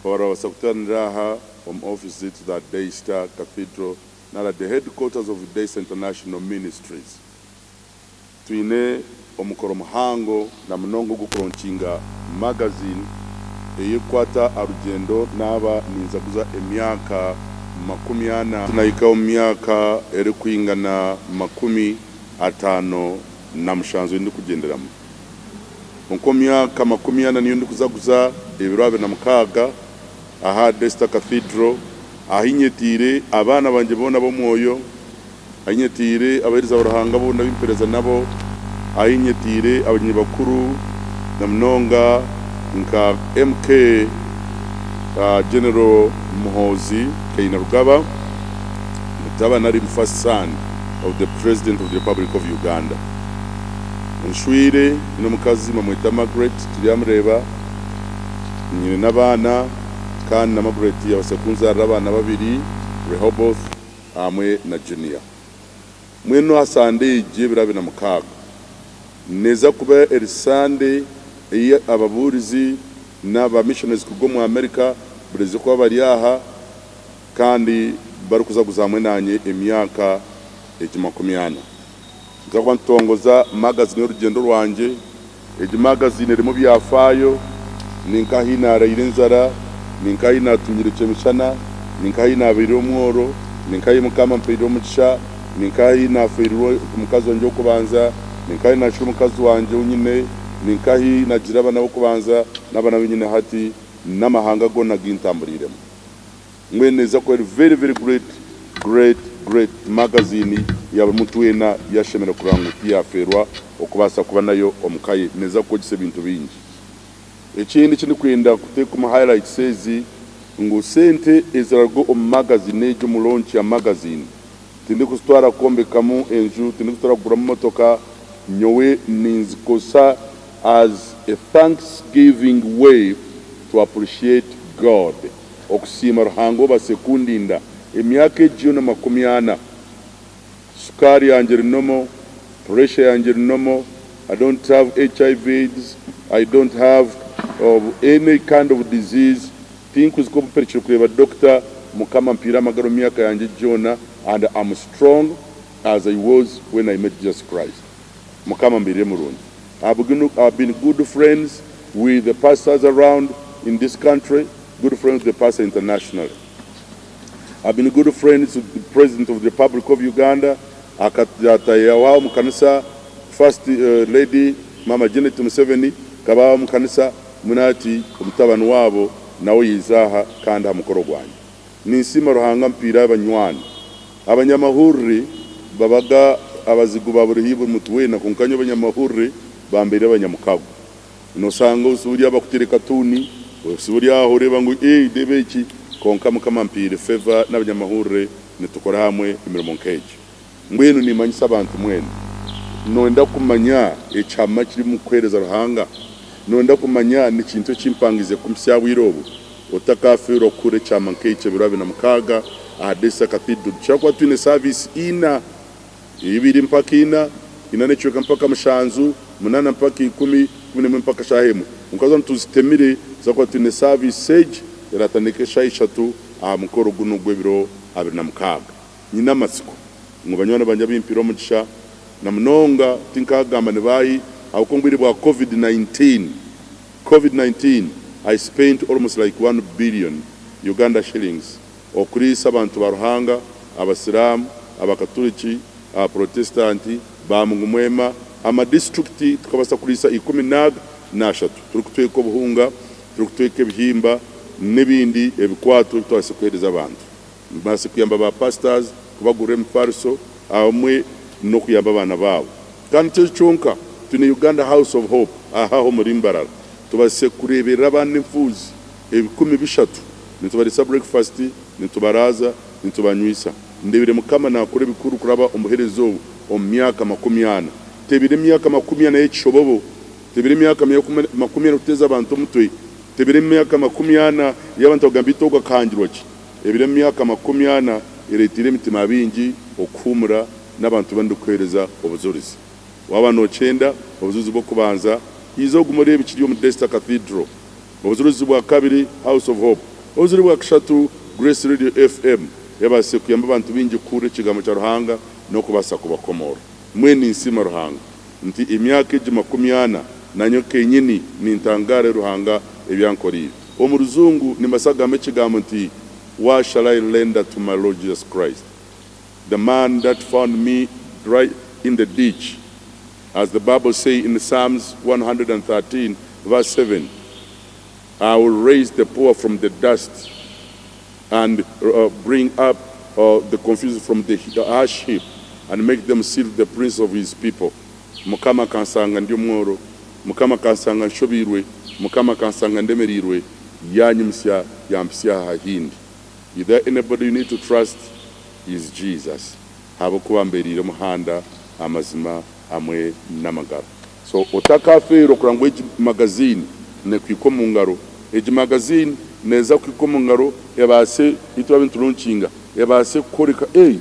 Barabaasa kuteeranira aha omu ofiisi zaitu za Daystar Cathedral nari the headquarters of Daystar International Ministries. Twine omukoro muhango na munonga ogw'okuronkinga magazine ey'ekukwata aha rugyendo naaba ninzaguza emyaka 40. Nahika omu myaka erikwingana 57 ei ndikugyenderamu. Kwonka omu myaka 40 niyo ndikuzaguza ebiro 26 aha Daystar Cathedral ahu nyetiire abaana bangye boona b'omwoyo, ahu nyetiire abaheereza ba Ruhanga boona abu mpeereza nabo, ahu nyetiire abagyenyi bakuru na munonga nka MK General Muhoozi Kainerugaba, mutabani ari first son of the President of the Republic of Uganda. Nshwire nyine omukazi bamweta Margaret Turyamureeba, nyine n'abaana kandi na Margaret yabaasa kunzaarira abaana babiri Rehoboth hamwe na Junior. Mbwenu aha Sande egi y'ebiro 26 neeza kuba eri Sande ei ababuurizi n'aba missionaries kuruga omu America bareeze kuba bari aha kandi barikuzaguza hamwe naanye emyaka egi 40. Nituza kuba nitutongoza magazine y'orugyendo rwangye. Egi magazine erimu ebyafaayo, ni nka ahi naaraire enjara, ni nka ahi naatungire kyemishana, ni nka ahi naabaire omworo, ni nka ahi Mukama ampaire omugisha, ni nka ahi naafeereirwe omukazi wangye w'okubanza, ni nka ahi naashwire omukazi wangye ou nyine, ni nka ahi naagiire abaana b'okubanza n'abaana abu nyine hati, n'amahanga goona agu ntamburiiremu. Mbwenu neeza kuba eri very very great great great magazine ya buri muntu weena yashemereire kureba ngu tiyafeerwa okubaasa kuba nayo omu ka ye. Neeza kukwegyesa ebintu bingi. Ekindi eki ndikwenda kuteeka omu highlights ezi ngu sente eziraruga omu magazine egi omu launch ya magazine tindikuzitwara kwombekamu enju, tindikuzitwara kuguramu motoka, nyowe ninzikozesa as a thanksgiving way to appreciate God. Okusiima Ruhanga obaase kundinda emyaka egi yoona 40. Sukaari yangye eri normal, pressure yangye eri normal, I don't have HIV AIDS, I don't have any kind of disease, tinkuzi obu mperukire kureeba doctor, Mukama ampaire amagara omu myaka yangye egi yoona and am strong as I was when I met Jesus Christ. Mukama ambeire murungi. I've been good friends with the pastors around in this country, good friends with the pastor internationally. I've been good friends with the President of the Republic of Uganda, akatayaho omu kanisa, First Lady Mama Janet Museveni akaba omu kanisa, mbwenu hati omutabani waabo nawe yaija aha kandi aha mukoro gwangye. Ninsiima Ruhanga ampaire abanywani. Abanyamahurire babaga abazigu ba buri buri muntu weena, kwonka nyowe abanyamahurire bambaire abanyamukago. Nosanga ori aho bakuteire katuuni, ori aho oreeba ngu ee reeba eki, kwonka Mukama ampaire favour n'abanyamahurire nitukora hamwe emirimo nk'egyo. Mbwenu nimanyisa abantu mwena, noyenda kumanya ekyama ekiri omu kuheereza Ruhanga? Noyenda kumanya ni kintu eki mpangize kumpitsya aha bwire obu? Otakaafeerwa kuhurira ekyama nk'ekyo ebiro 26 aha Daystar Cathedral. Nitushobora kuba twine saaviisi ina, ibiri mpaka ina, ina n'ekicweka mpaka mushanju, munaana mpaka ikumi, 11 mpaka shaaha emwe. Kwonka zoona tuzitemire, nituza kuba twine saaviisi egi eraatandika eshaaha ishatu aha mukoro gunu ogw'ebiro 26. Nyine amatsiko ngu banywani bangye abimpire omugisha na munonga tinkaagamba ni baahi ahabw'okuba omu bwire bwa Covid 19, Covid 19, I spent almost like one billion Uganda shillings okuriisa abantu ba Ruhanga, Abasiraamu, Abakaturiki, Abaporotesitanti, ba Mungu Mwema, amadistrict tukabaasa kuriisa ikumi naaga naashatu turikutweka obuhunga, turikutweka ebihimba n'ebindi ebikwato ebi twabaasize kuheereza abantu. Mbaase kuyamba ba pastors kubagurira emifariso hamwe n'okuyamba abaana baabo. Kandi tikyo kyonka, twine Uganda House of Hope aha omuri Mbarara. Tubaasise kureeberera abaana enfuuzi 300, nitubariisa breakfast, nitubaraaza, nitubanywisa. Ndeebire Mukama naakora ebikuru kuraba omu buheereza obu omu myaka 40. Tebire emyaka 40 y'ekishobobo, tebire emyaka 40 kuteeza abantu omutwe, tebire emyaka 40 ei abantu bagamba beitu ogu akahangirwa ki? Ebiro emyaka 40 ereeteire emitima ya baingi okuhuumura n'abantu bu ndikuheereza obujurizi. Waaba nookyenda obujurizi bw'okubanza, iza ogume oreebe ekiri omu Daystar Cathedral. Obujurizi bwa kabiri, House of Hope. Obujurizi bwa kashatu, Grace Radio FM ebaasise kuyamba abantu baingi kuhurira ekigambo kya Ruhanga n'okubaasa kubakomoora. Mbwenu ninsiima Ruhanga nti emyaka egi 40 nanye kenyini nintangaara Ruhanga ebi ankoreire. Omu ruzungu nimbaasa kugamba ekigambo nti, What shall I render to my Lord Jesus Christ, the man that found me right in the ditch, as the Bible say in Psalms 113 verse 7, I will raise the poor from the dust and bring up the confused from the ash heap and make them sit with the prince of his people. Mukama akansanga ndi omworo, Mukama akansanga nshobeirwe, Mukama akansanga ndemereirwe, yaanyimutsya yampitsya aha hindi. Is there anybody you need to trust? Is Jesus. Ahabw'okuba ambeereire omuhanda, amazima hamwe n'amagara. So otakafeerwa kureba ngu egi magaziini nekuhika omu ngaro. Egi magaziini neeza kuhika omu ngaro ebaase, itwe abu nitulonkinga, ebaase kukworeka, Hey,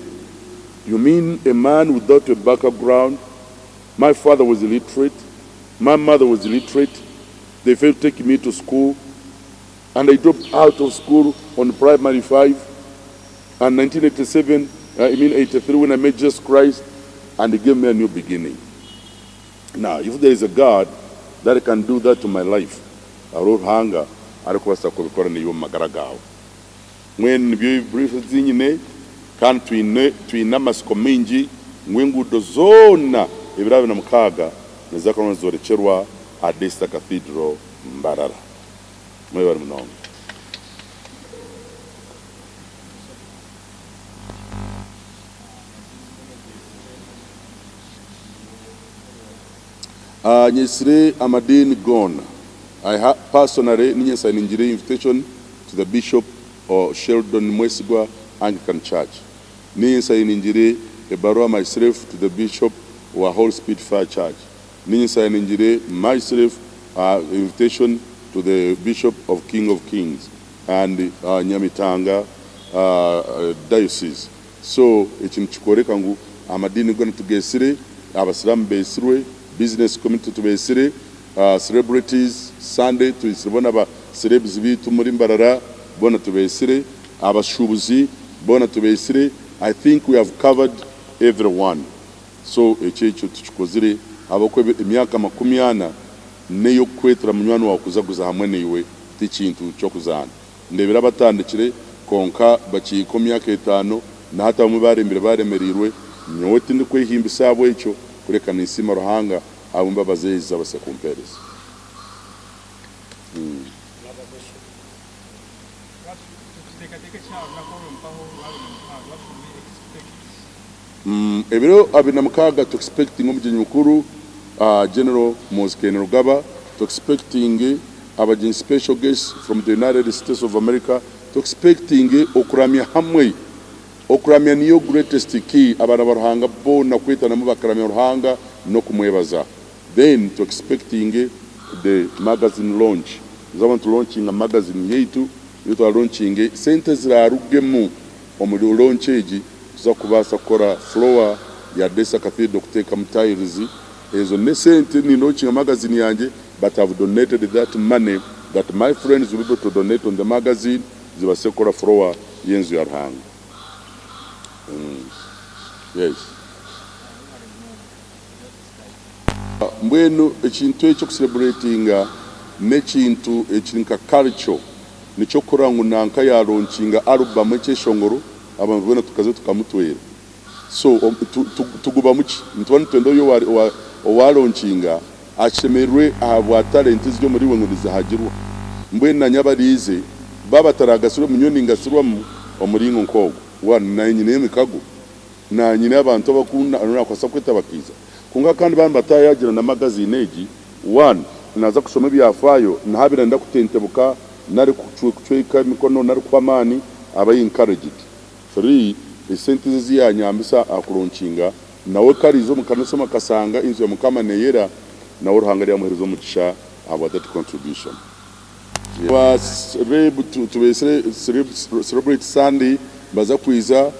you mean a man without a background, my father was illiterate, my mother was illiterate, they failed to take me to school and I dropped out of school on primary five and 1987, I mean 83 when I met Jesus Christ and he gave me a new beginning. Now, if there is a God that can do that to my life, hariho Ruhanga arikubaasa kubikora naiwe omu magara gaawe. Mbwenu nibyo brief ezi nyine kandi twine twine amatsiko maingi ngu enguudo zoona ebiro 26 niziza kuba nizorekyerwa aha Daystar Cathedral Mbarara. Mwebare munonga. Nyetsire amadiini goona. I ha personally ninye nsainingire invitation to the Bishop Sheldon Mwesigwa Anglican Church. Ninye nsainingire ebaruha myself to the Bishop wa Holy Spirit Fire Church. Ninye nsainingire myself invitation to the Bishop of King of Kings and Nyamitanga Diocese. So eki nikikworeka ngu amadiini goona tugeetsire, abasiraamu beetsirwe, business community tubeetsire, celebrities, Sunday twitsire boona ba celebs beitu omuri Mbarara boona tubeetsire, abashuubuzi boona tubeetsire, I think we have covered everyone. So ekyo ekyo tukikozire ahabw'okuba emyaka 40 n'ey'okukwetera munywani waawe kuzaguza hamwe naiwe ti kintu ky'okuzaana. Ndeebire abatandikire kwonka bakihika omu myaka etaano na hati abamwe baarembire baaremereirwe. Nyowe tindikwehimbisa ahabw'ekyo, kureka ninsiima Ruhanga ahabw'embabazi ezi abatsire kumpeereza. Ebiro 26 tu expecting omugyenyi mukuru General Muhoozi Kainerugaba, tu expecting abagyenyi special guests from the United States of America, tu expecting okuramya hamwe. Okuramya niyo greatest key abaana ba Ruhanga boona kwetanamu bakaramya Ruhanga n'okumwebaza. Then tu expecting the magazine launch. Tuzaba nitu launchinga magazine yaitu, reero twa launchinge sente ezirarugemu omuri launch egi tuza kubaasa kukora floor ya Desa Cathedral kuteekamu tiles, ezo n'esente ni launchinga magazine yangye but I've donated that money that my friends will be able to donate on the magazine zibaase kukora floor y'enju ya Ruhanga. Yes. Mbwenu ekintu eki okucelebratinga n'ekintu ekiri nka culture nikyo kurora ngu nanka ya launcinga album ekyeshongoro abantu boona tukaza tukamutwera so tugubamu ki nituba nitwenda oyo owa launcinga ashemererwe ahabwa talent eziri omuri we ngu nizihagirwa mbwenu nanye abariize baaba bataragasirwemu nyowe ningasirwamu omuringo nk'ogwo one nanye nyineyo emikago Naanye n'abantu abaku nakwasa kweta bakaija. Kwonka kandi baaba nibataayagira na magaziini egi, one, naaza kushoma ebyafaayo, nahabire nda kutentebuka nari kucweka emikono nari kuhwa amaani, aba encouraged. Three, esente ezi ezi yaanyambisa aha kulonkinga, nawe ku ariija omu kanisa omu akasanga enju ya Mukama neeyera, nawe Ruhanga aryamuheereza omugisha ahabwa that contribution. Ba celeb tubeesire celebrate Sunday nibaza kwija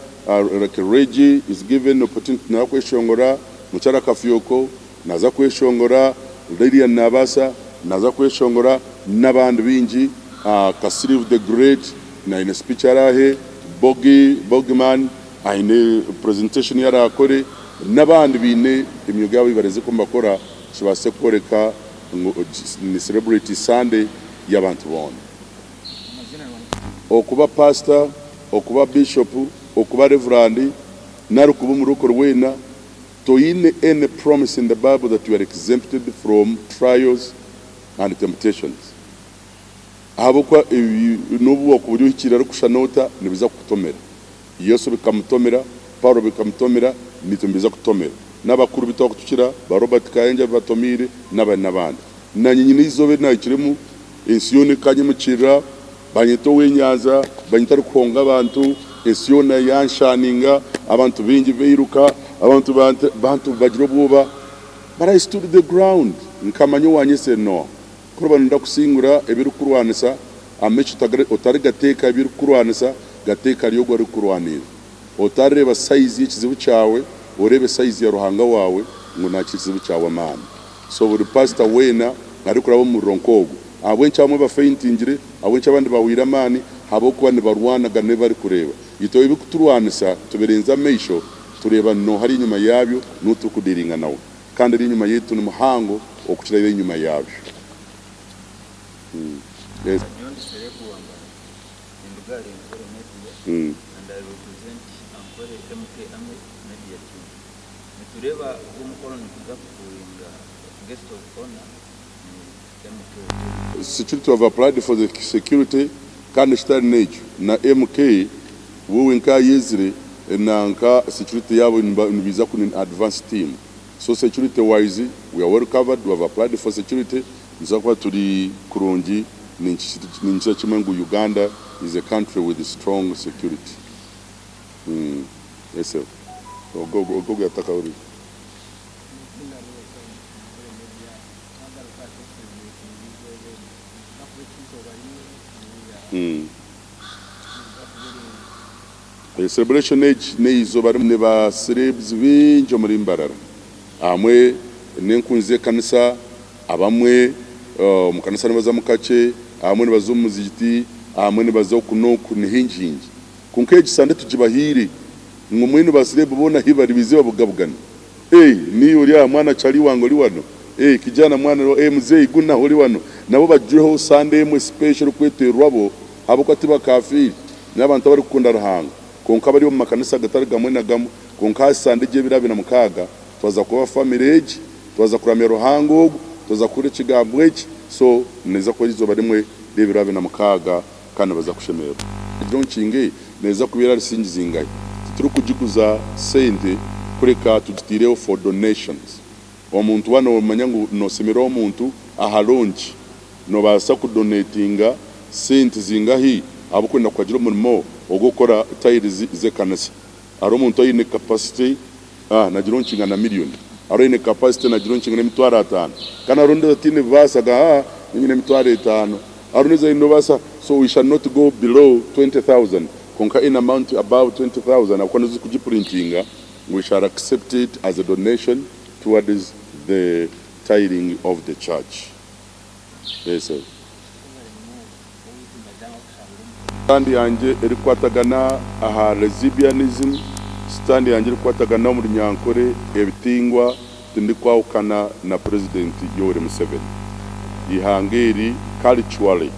like Reggie is given opportunity naza kweshongora, Mukyara Kafyoko naza kweshongora, Lilian Nabaasa naza kweshongora. n'abandi baingi, Kasiriivu the Great aine speech araahe, Bogi Bogiman aine presentation ei araakore n'abandi baine emyoga yaabo ei bareeze ku nibakora kibaase kworeka ngu ni celebrity Sunday y'abantu boona. Okuba pastor, okuba bishop, okuba reverand nari kuba omurokore weena, toine any promise in the bible that you are exempted from trials and temptations. Ahabw'okuba n'obu wakuba ori ohikiirire arikushushana ota, nibiza kukutomera. Yesu bikamutomera, Paulo bikamutomera, naitwe nibiza kututomera. N'abakuru bitu abakutukira, ba Robert Kayanja bibatomiire, n'abandi n'abandi. Nanye nyine eizooba eri naahikiremu, ensi yoona ekanyimukirira, banyeta ow'enyanja, banyeta arikuhonga abantu, ensi yoona yanshaninga, abantu baingi bairuka, abantu bantu bagira obwoba, but I stood the ground, nkamanya owanyetsire n'oha. Ku oriba noyenda kusingura ebirikukurwanisa, amaisho otarigateeka aha birikukurwanisa, gateeke ahari ogwo orikukurwanirira. Otarireeba sayizi y'ekizibu kyawe, oreebe sayizi ya Ruhanga waawe ngu naakira ekizibu kyawe amaani. So buri pasita weena arikuraba omu muriro nk'ogwo, ahabw'enki abamwe bafeintingire, ahabw'enki abandi bahweire amaani, ahabw'okuba nibarwanagana n'ebi barikureeba. Itwe ebirikuturwanisa tubirenza amaisho, tureeba n'oha ari enyima yaabyo n'ou turikudiiringa nawe. Kandi eri enyima yaitu ni muhango okukira eri enyima yaabyo. Yes. Nyowe ndi Serebu Wambara, ninduga ahari Ankole Media and I represent Ankole MK Army Media Team. Nitureeba ogu omukoro niguza kukuringa guest of honour ni MK. Security we have applied for the security kandi ekitari n'ekyo na MK we wenka ayezire nanka security yaabo nibiiza ku ni advance team so security wise we are well covered we have applied for security nituza kuba turi kurungi ninkira kimwe ngu Uganda is a country with strong security yes sir ogu ogu yatakahurire. Celebration egi n'eizooba rimwe ba celebs baingi omuri Mbarara ahamwe n'enkunzi z'ekanisa abamwe omu kanisa nibazamu kakye abamwe nibaza omu muzigiti abamwe nibaza oku n'oku ni haingi haingi kwonka egi Sunday tugibahaire ngu mbwenu ba celeb boona ahi bari baije babugabugane Eeh niiwe ori aha mwana chali wange ori wano eeh kijana mwana eeh muzeeyi gunaho ori wano nabo bajweho Sunday emwe special erikweterwa bo ahabw'okuba tibakafiire n'abantu abarikukunda Ruhanga kwonka bari omu makanisa agatari gamwe na gamwe kwonka aha Sunday egi ebiro 26 twaza kuba family egi twaza kuramya Ruhanga ogu twaza kuhurira ekigambo eki so neeza kuba eizooba rimwe ry'ebiro 26 kandi nibaza kushemererwa. Egyo nkinga neeza kuba eri ahari Singizingahi. Titurikugiguza sente kureka tugitaireho for donations. Omuntu waaba noomanya ngu noosemera omuntu aha launch, noobaasa kudonatinga sente zingahi ahabw'okwenda kuhagira omurimo ogw'okukora tiles z'ekanisa. Hariho omuntu oine capacity nagira ngu kingana million, hariho oine capacity nagira ngu kingana 50,000 kandi hariho ondiijo otaine bubaasa agamba nyowe nyine 50,000, hariho ondiijo aine obubaasa so we shall not go below 20,000 kwonka any amount above 20,000 ahabw'okuba nizo zirikugiprintinga we shall accept it as a donation towards the tiling of the church. Yes sir. Stand yangye erikukwatagana aha Lesbianism, stand yangye erikukwatagana omu Runyankore, ebitingwa, tindikwahukana na Purezidenti Yoweri Museveni. Eihanga eri culturally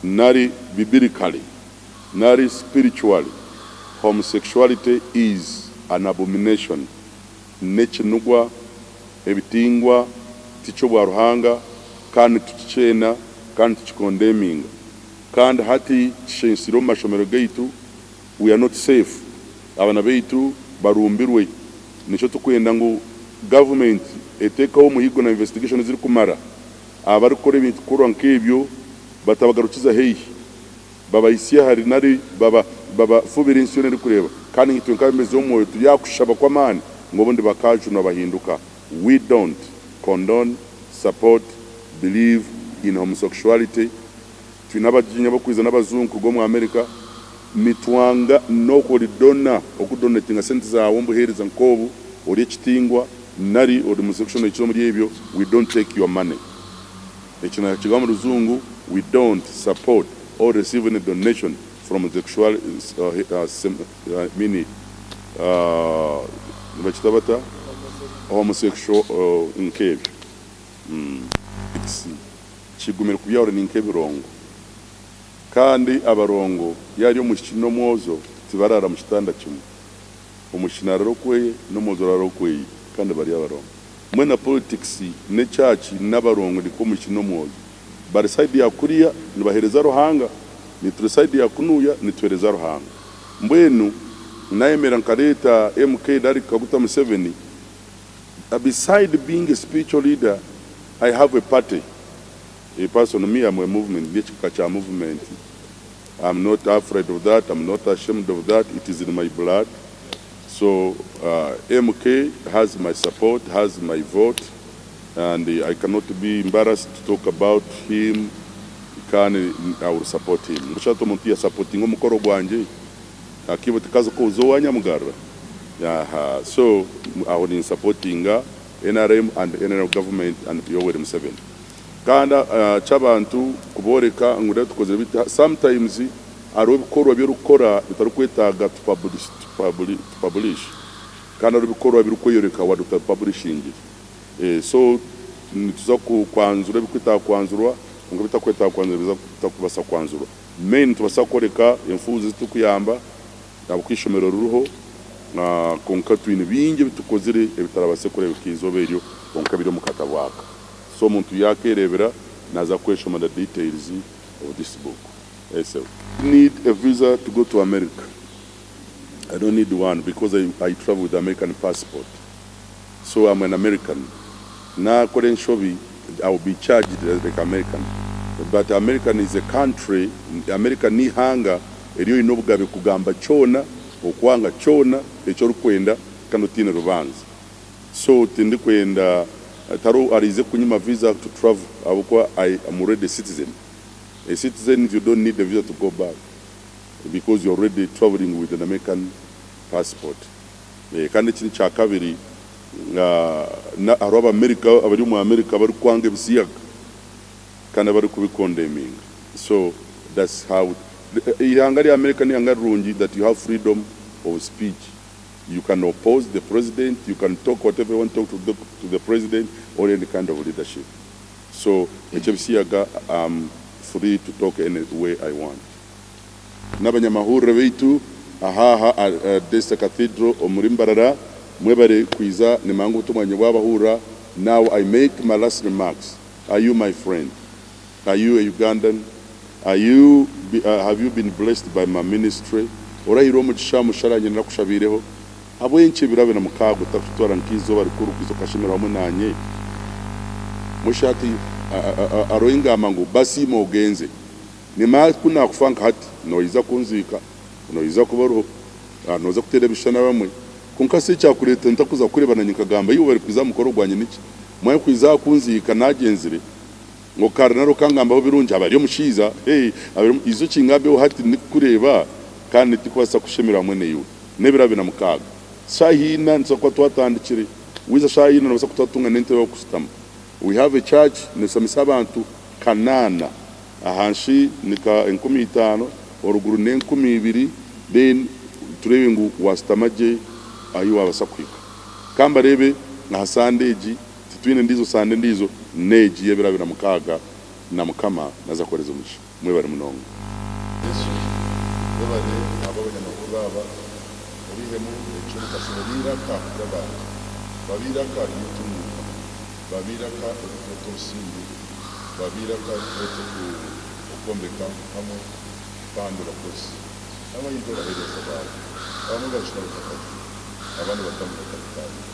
nari biblically nari spiritually homosexuality is an abomination, n'ekinugwa, ebitingwa tiky'obwa Ruhanga kandi nitukikyena kandi nitukikondeminga. Kandi hati kishensiire omu mashomero gaitu, we are not safe, abaana baitu barumbirwe. Nikyo turikwenda ngu gavumenti eteekeho omuhigo na investigation ezirikumara, abarikukora ebikorwa nk'ebyo batabagarukiza haihi, babahisye hare nari babafubire ensi yoona erikureeba. Kandi nka itwe nk'abebembezi b'omwoyo turi aha kushaba kw'amaani ngu obundi bakaajunwa bahinduka. We don't condone, support, believe in homosexuality, twine abajinya abakwiza n'abazungu kuruga omu America, nitwanga n'oku ori dona okudonatinga sente zaawe omu buheereza nk'obu, ori ekitingwa nari ori homosexual noikiriza omuri ebyo, we don't take your money. Eki nakigamba omu ruzungu, we don't support or receive any donation from homosexual meaning nibakita bata homosexual nk'ebyo. Kigumire kubyahura ni nk'ebirongo. Kandi abarongo yaari omwishiki n'omwojo tibaraara mu kitanda kimwe. Omwishiki naarara okweye n'omwojo arara okweye kandi bari abarongo. Mbwenu na politics ne church n'abarongo nikwo omwishiki n'omwojo bari side ya kuriya nibahereza Ruhanga naitwe turi side ya kunuya nituhereza Ruhanga. Mbwenu nayemera nkareeta MK nari Kaguta Museveni beside being a spiritual leader I have a party. A person me am a movement ndi ekika kya movement am not afraid of that am not ashamed of that it is in my blood so MK has my support has my vote and I cannot be embarrassed to talk about him kandi I will support him ngu hati omuntu ya supportinga omukoro gwangye akiibo tikaza kuza owa Nyamugarra aha so aho ni supportinga nrm and nrm government and Yoweri Museveni. Kandi ky'abantu kubooreka ngu reero tukozire biti. Sometimes hariho ebikorwa ebi orikukora bitarikwetaaga to publish kandi hariho ebikorwa ebirikweyoreka waaba otabipublishingire. So nituza kwanjura ebirikwetaaga kwanjurwa kwonka ebitarikwetaaga kwanjurwa bitakubaasa kwanjurwa. Main nitubaasa kworeka enfuuzi ezi turikuyamba ahabw'okuba eishomero ririho kwonka twine bingi ebi tukozire ebitarabaase kureebeka eizooba eryo kwonka biri omu katabo aka. So omuntu yakerebera naza kweshoma the details of this book. Ese. Need a visa to go to America I don't need one because I, I travel with American passport so I'm an American nakora enshobi I will be charged like American but American is a country America n'eihanga eri oine obugabe kugamba kyona okwanga kyona eki orikwenda kandi otaine rubanja. So tindikwenda tariho ariize kunyima visa to travel ahabw'okuba I am already a citizen. A citizen you don't need a visa to go back because you are already travelling with an American passport. Kandi ekindi kya kabiri hariho Abamerika abari omu America abarikwanga ebisiyaga kandi abarikubikondeminga so that's how eihanga rya America n'eihanga rirungi that you have freedom of speech. You can oppose the president, you can talk whatever you want to talk to the, to the president or any kind of leadership. So eky'ebisiyaga am free to talk any way I want. N'abanyamahurire baitu aha aha Desta Cathedral omuri Mbarara mwebare kwiza nimanya ngu obutumwa bwabahurira now I make my last remarks are you my friend are you a Ugandan Are you have you been blessed by my ministry? Orahairwe omugisha mushara nyine nakushabiireho? Ahabw'enki ebiro abiri na mukaaga otakutwara nk'eizooba rikuru kwiza okashemererwa hamwe nanye? Musha ati hariho engamba ngu basiima ogenze. Nimanya ku nakufa nka hati noija kunziika, noija kuba oriho, noza kuteera ebishushani abamwe. Kwonka shi ekyakureetera ntakuza kukureeba nanye nkagamba iwe bari kwiza aha mukoro gwanye niki? Manya kwiza aha kunziika nagyenzire. Ngu kare nari okangambaho birungi aba ari omushaija hey aba ijo okingambeho hati ndikukureeba kandi tikubaasa kushemererwa hamwe naiwe n'ebiro 26 shaaha ina nituza kuba twatandikire wiija shaaha ina nobaasa kutatunga n'entebe y'okushutama we have a church neshamisa abantu kanaana ahansi nika 5000 oruguru n'enkumu ibiri then tureebe ngu washutama gye ahi wabaasa kuhika kambareebe aha Sunday egi. Titwine ndiijo sande endiijo n'egi y'ebiro 26 na Mukama naza kuhereza omugisha. Mwebare munonga. Yesu webare ahabw'abanyamahurire aba, obihemu ekicweka babe eiraka ry'abantu, babe eiraka ry'entunguuka, babe eiraka eririkureeta obusingye, babe eiraka eririkureeta okwombeka hamwe kandi obakozese. N'abaingi obaheereza baawe, abamwe bajuna batakajunwa, abandi batambura batakatambura.